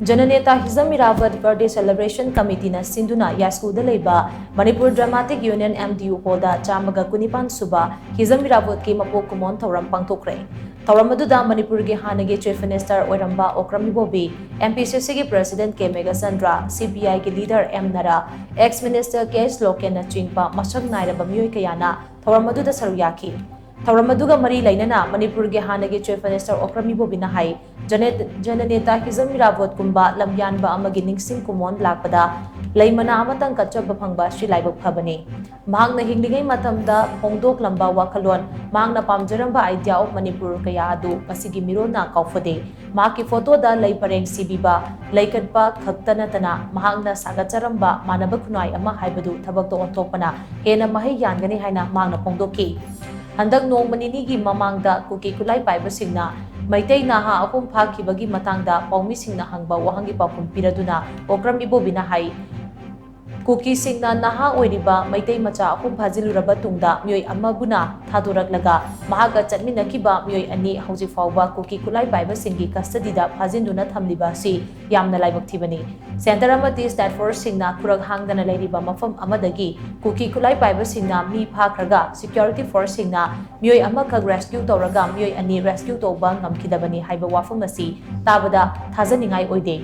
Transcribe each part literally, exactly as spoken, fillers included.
ꯖꯅꯅꯦꯇꯥ Hijam Irabot Birthday Celebration Committeeꯅ ꯁꯤꯟꯗꯨꯅ ꯌꯥꯏꯁ꯭ꯀꯨꯜꯗ ꯂꯩꯕ Manipur Dramatic Union M D U Hallꯗ ꯆꯥꯝꯃꯒ ꯀꯨꯟꯅꯤꯄꯥꯟ ꯁꯨꯕ ꯍꯤꯖꯝ ꯏꯔꯥꯕꯣꯠꯀꯤ ꯃꯄꯣꯛ ꯀꯨꯝꯑꯣꯟ ꯊꯧꯔꯝ ꯄꯥꯡꯊꯣꯛꯈ꯭ꯔꯦ꯫ ꯊꯧꯔꯝ ꯑꯗꯨꯗ ꯃꯅꯤꯄꯨꯔꯒꯤ ꯍꯥꯟꯅꯒꯤ Chief Minister ꯑꯣꯏꯔꯝꯕ ꯑꯣꯀ꯭ꯔꯝ ꯏꯕꯣꯕꯤ, M P C Cꯒꯤ President K Meghachandra, C P Iꯒꯤ leader M ꯅꯔꯥ, ex Minister K H ꯂꯣꯀꯦꯟꯅꯆꯤꯡꯕ ꯃꯁꯛ ꯅꯥꯏꯔꯕ ꯃꯤꯑꯣꯏ ꯀꯌꯥꯅ ꯊꯧꯔꯝ ꯑꯗꯨꯗ ꯁꯔꯨꯛ ꯌꯥꯈꯤ꯫ ꯊꯧꯔꯝ ꯑꯗꯨꯒ ꯃꯔꯤ ꯂꯩꯅꯅ ꯃꯅꯤꯄꯨꯔꯒꯤ ꯍꯥꯟꯅꯒꯤ Chief Minister ꯑꯣꯀ꯭ꯔꯝ ꯏꯕꯣꯕꯤꯅ ꯍꯥꯏ, ꯖꯅꯦ-, ꯖꯅꯅꯦꯇꯥ ꯍꯤꯖꯝ ꯏꯔꯥꯕꯣꯠꯀꯨꯝꯕ ꯂꯝꯌꯥꯟꯕ ꯑꯃꯒꯤ ꯅꯤꯡꯁꯤꯡ ꯀꯨꯝꯑꯣꯟ ꯂꯥꯛꯄꯗ ꯂꯩ ꯃꯅꯥ ꯑꯃꯇꯪ ꯀꯠꯆꯕ ꯐꯪꯕ ꯑꯁꯤ ꯂꯥꯏꯕꯛ ꯐꯕꯅꯤ꯫ ꯃꯍꯥꯛꯅ ꯍꯤꯡꯂꯤꯉꯩ ꯃꯇꯝꯗ ꯐꯣꯡꯗꯣꯛꯂꯝꯕ ꯋꯥꯈꯜꯂꯣꯟ, ꯃꯍꯥꯛꯅ ꯄꯥꯝꯖꯔꯝꯕ idea of ꯃꯅꯤꯄꯨꯔ ꯀꯌꯥ ꯑꯗꯨ ꯉꯁꯤꯒꯤ ꯃꯤꯔꯣꯟꯅ ꯀꯥꯎꯐꯗꯦ꯫ ꯃꯍꯥꯛꯀꯤ ꯐꯣꯇꯣꯗ ꯂꯩ ꯄꯔꯦꯡ ꯁꯤꯕꯤꯕ, ꯂꯩꯀꯠꯄ ꯈꯛꯇ ꯅꯠꯇꯅ ꯃꯍꯥꯛꯅ ꯁꯥꯒꯠꯆꯔꯝꯕ ꯃꯥꯟꯅꯕ ꯈꯨꯟꯅꯥꯏ ꯑꯃ ꯍꯥꯏꯕꯗꯨ ꯊꯕꯛꯇ ꯑꯣꯟꯊꯣꯛꯄꯅ ꯍꯦꯟꯅ ꯃꯍꯩ ꯌꯥꯟꯒꯅꯤ ꯍꯥꯏꯅ ꯃꯍꯥꯛꯅ ꯐꯣꯡꯗꯣꯛꯈꯤ꯫ ꯍꯟꯗꯛ ꯅꯣꯡꯃ ꯅꯤꯅꯤꯒꯤ ꯃꯃꯥꯡꯗ ꯀꯨꯀꯤ ꯈꯨꯠꯂꯥꯏ ꯄꯥꯏꯕꯁꯤꯡꯅ ꯃꯩꯇꯩ ꯅꯍꯥ ꯑꯍꯨꯝ ꯐꯥꯈꯤꯕꯒꯤ ꯃꯇꯥꯡꯗ ꯄꯥꯎꯃꯤꯁꯤꯡꯅ ꯍꯪꯕ ꯋꯥꯍꯪꯒꯤ ꯄꯥꯎꯈꯨꯝ ꯄꯤꯔꯗꯨꯅ ꯑꯣꯀ꯭ꯔꯝ ꯏꯕꯣꯕꯤꯅ ꯍꯥꯏ, ꯀꯨꯀꯤꯁꯤꯡꯅ ꯅꯍꯥ ꯑꯣꯏꯔꯤꯕ ꯃꯩꯇꯩ ꯃꯆꯥ ꯑꯍꯨꯝ ꯐꯥꯖꯤꯜꯂꯨꯔꯕ ꯇꯨꯡꯗ ꯃꯤꯑꯣꯏ ꯑꯃꯕꯨꯅ ꯊꯥꯗꯣꯔꯛꯂꯒ ꯃꯍꯥꯛꯀ ꯆꯠꯃꯤꯟꯅꯈꯤꯕ ꯃꯤꯑꯣꯏ ꯑꯅꯤ ꯍꯧꯖꯤꯛ ꯐꯥꯎꯕ ꯀꯨꯀꯤ ꯈꯨꯠꯂꯥꯏ ꯄꯥꯏꯕꯁꯤꯡꯒꯤ custody ꯗ ꯐꯥꯖꯤꯟꯗꯨꯅ ꯊꯝꯂꯤꯕ ꯑꯁꯤ ꯌꯥꯝꯅ ꯂꯥꯏꯕꯛ ꯊꯤꯕꯅꯤ꯫ Centre ꯑꯃꯗꯤ state force ꯁꯤꯡꯅ ꯈꯨꯔꯛ ꯍꯥꯡꯗꯅ ꯂꯩꯔꯤꯕ ꯃꯐꯝ ꯑꯃꯗꯒꯤ ꯀꯨꯀꯤ ꯈꯨꯠꯂꯥꯏ ꯄꯥꯏꯕꯁꯤꯡꯅ ꯃꯤ ꯐꯥꯈ꯭ꯔꯒ security force ꯁꯤꯡꯅ ꯃꯤꯑꯣꯏ ꯑꯃꯈꯛ rescue ꯇꯧꯔꯒ ꯃꯤꯑꯣꯏ ꯑꯅꯤ rescue ꯇꯧꯕ ꯉꯝꯈꯤꯗꯕꯅꯤ ꯍꯥꯏꯕ ꯋꯥꯐꯝ ꯑꯁꯤ ꯇꯥꯕꯗ ꯊꯥꯖꯅꯤꯡꯉꯥꯏ ꯑꯣꯏꯗꯦ꯫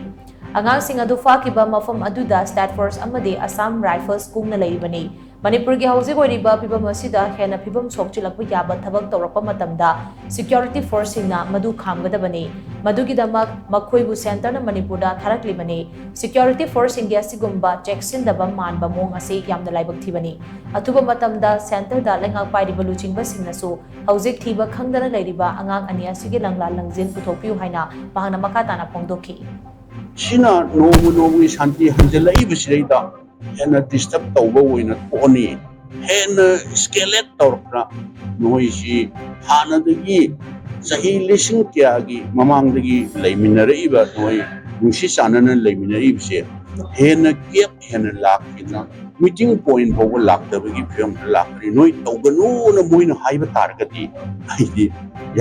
ꯑꯉꯥꯡꯁꯤꯡ ꯑꯗꯨ ꯐꯥꯈꯤꯕ ꯃꯐꯝ ꯑꯗꯨꯗ state force ꯑꯃꯗꯤ Assam Rifles ꯀꯨꯡꯅ ꯂꯩꯔꯤꯕꯅꯤ꯫ ꯃꯅꯤꯄꯨꯔꯒꯤ ꯍꯧꯖꯤꯛ ꯑꯣꯏꯔꯤꯕ ꯐꯤꯕꯝ ꯑꯁꯤꯗ ꯍꯦꯟꯅ ꯐꯤꯕꯝ ꯁꯣꯛꯆꯤꯜꯂꯛꯄ ꯌꯥꯕ ꯊꯕꯛ ꯇꯧꯔꯛꯄ ꯃꯇꯝꯗ security force ꯁꯤꯡꯅ ꯃꯗꯨ ꯈꯥꯝꯒꯗꯕꯅꯤ꯫ ꯃꯗꯨꯒꯤꯗꯃꯛ ꯃꯈꯣꯏꯕꯨ centre ꯅ ꯃꯅꯤꯄꯨꯔꯗ ꯊꯥꯔꯛꯂꯤꯕꯅꯤ꯫ Security force ꯁꯤꯡꯒꯤ ꯑꯁꯤꯒꯨꯝꯕ ꯆꯦꯛꯁꯤꯟꯗꯕ ꯃꯥꯟꯕ ꯃꯑꯣꯡ ꯑꯁꯤ ꯌꯥꯝꯅ ꯂꯥꯏꯕꯛ ꯊꯤꯕꯅꯤ꯫ ꯑꯊꯨꯕ ꯃꯇꯝꯗ centre ꯗ ꯂꯩꯉꯥꯛ ꯄꯥꯏꯔꯤꯕ ꯂꯨꯆꯤꯡꯕꯁꯤꯡꯅꯁꯨ ꯍꯧꯖꯤꯛ ꯊꯤꯕ ꯈꯪꯗꯅ ꯂꯩꯔꯤꯕ ꯑꯉꯥꯡ ꯑꯅꯤ ꯑꯁꯤꯒꯤ ꯂꯪꯂꯥ ꯂꯪꯖꯤꯟ ꯄꯨꯊꯣꯛꯄꯤꯌꯨ ꯍꯥꯏꯅ ꯃꯍꯥꯛꯅ ꯃꯈꯥ ꯇꯥꯅ ꯐꯣꯡꯗꯣꯛꯈꯤ꯫ ꯁꯤꯅ ꯅꯣꯡꯃ ꯅꯣꯡꯃꯒꯤ ꯁꯥꯟꯇꯤ ꯍꯟꯖꯤꯜꯂꯛꯏꯕꯁꯤꯗꯩꯗ ꯍꯦꯟꯅ disturb ꯇꯧꯕ ꯑꯣꯏꯅ ꯊꯣꯛꯑꯅꯤ꯫ ꯍꯦꯟꯅ escalate ꯇꯧꯔꯛꯇꯅ ꯅꯈꯣꯏꯁꯤ ꯍꯥꯟꯅꯗꯒꯤ ꯆꯍꯤ ꯂꯤꯁꯤꯡ ꯀꯌꯥꯒꯤ ꯃꯃꯥꯡꯗꯒꯤ ꯂꯩꯃꯤꯟꯅꯔꯛꯏꯕ ꯅꯈꯣꯏ ꯅꯨꯡꯁꯤ ꯆꯥꯟꯅꯅ ꯂꯩꯃꯤꯟꯅꯔꯛꯏꯕꯁꯦ ꯍꯦꯟꯅ gap ꯍꯦꯟꯅ ꯂꯥꯛꯈꯤꯗꯅ meeting point ꯐꯥꯎꯕ ꯂꯥꯛꯇꯕꯒꯤ ꯐꯤꯕꯝꯗ ꯂꯥꯛꯀꯅꯤ꯫ ꯅꯣꯏ ꯇꯧꯒꯅꯨꯅ ꯃꯣꯏꯅ ꯍꯥꯏꯕ ꯇꯥꯔꯒꯗꯤ ꯑꯩꯗꯤ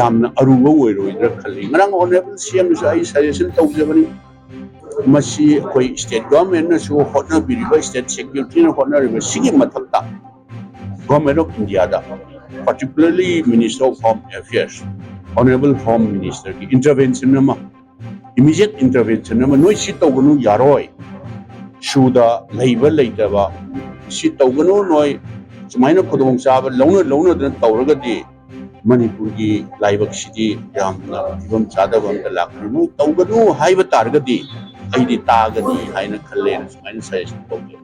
ꯌꯥꯝꯅ ꯑꯔꯨꯕ ꯑꯣꯏꯔꯣꯏꯗ꯭ꯔꯥ ꯈꯜꯂꯤ꯫ ꯉꯔꯥꯡ Honourable C M ꯗꯁꯨ ꯑꯩ suggestion ꯇꯧꯖꯕꯅꯤ꯫ ꯃꯁꯤ ꯑꯩꯈꯣꯏ ꯁ꯭ꯇꯦꯠ ꯒꯚꯔꯟꯃꯦꯟꯠꯅꯁꯨ ꯍꯣꯠꯅꯕꯤꯔꯤꯕ, ꯁ꯭ꯇꯦꯠ ꯁꯦꯀ꯭ꯌꯨꯔꯤꯇꯤꯅ ꯍꯣꯠꯅꯔꯤꯕ, ꯁꯤꯒꯤ ꯃꯊꯛꯇ ꯒꯚꯔꯟꯃꯦꯟꯠ ꯑꯣꯐ ꯏꯟꯗꯤꯌꯥꯗ, particularly Minister of Home Affairs, Honourable Home Ministerꯒꯤ intervention ꯑꯃ, immediate intervention ꯑꯃ, "ꯅꯣꯏ ꯁꯤ ꯇꯧꯒꯅꯨ, ꯌꯥꯔꯣꯏ, ꯁꯨꯗ ꯂꯩꯕ ꯂꯩꯇꯕ ꯁꯤ ꯇꯧꯒꯅꯨ, ꯅꯣꯏ ꯁꯨꯃꯥꯏꯅ ꯈꯨꯗꯣꯡꯆꯥꯕ ꯂꯧꯅ ꯂꯧꯅꯗꯅ ꯇꯧꯔꯒꯗꯤ ꯃꯅꯤꯄꯨꯔꯒꯤ ꯂꯥꯏꯕꯛꯁꯤꯗꯤ ꯌꯥꯝꯅ ꯐꯤꯕꯝ ꯆꯥꯗꯕ ꯑꯃꯗ ꯂꯥꯛꯀꯅꯤ, ꯅꯣꯏ ꯇꯧꯒꯅꯨ ꯍꯥꯏꯕ ꯇꯥꯔꯒꯗꯤ ꯑꯩꯗꯤ ꯇꯥꯒꯅꯤ ꯍꯥꯏꯅ ꯈꯜꯂꯦꯅ" ꯁꯨꯃꯥꯏꯅ ꯁꯖꯦꯁꯟ ꯇꯧꯖꯩ꯫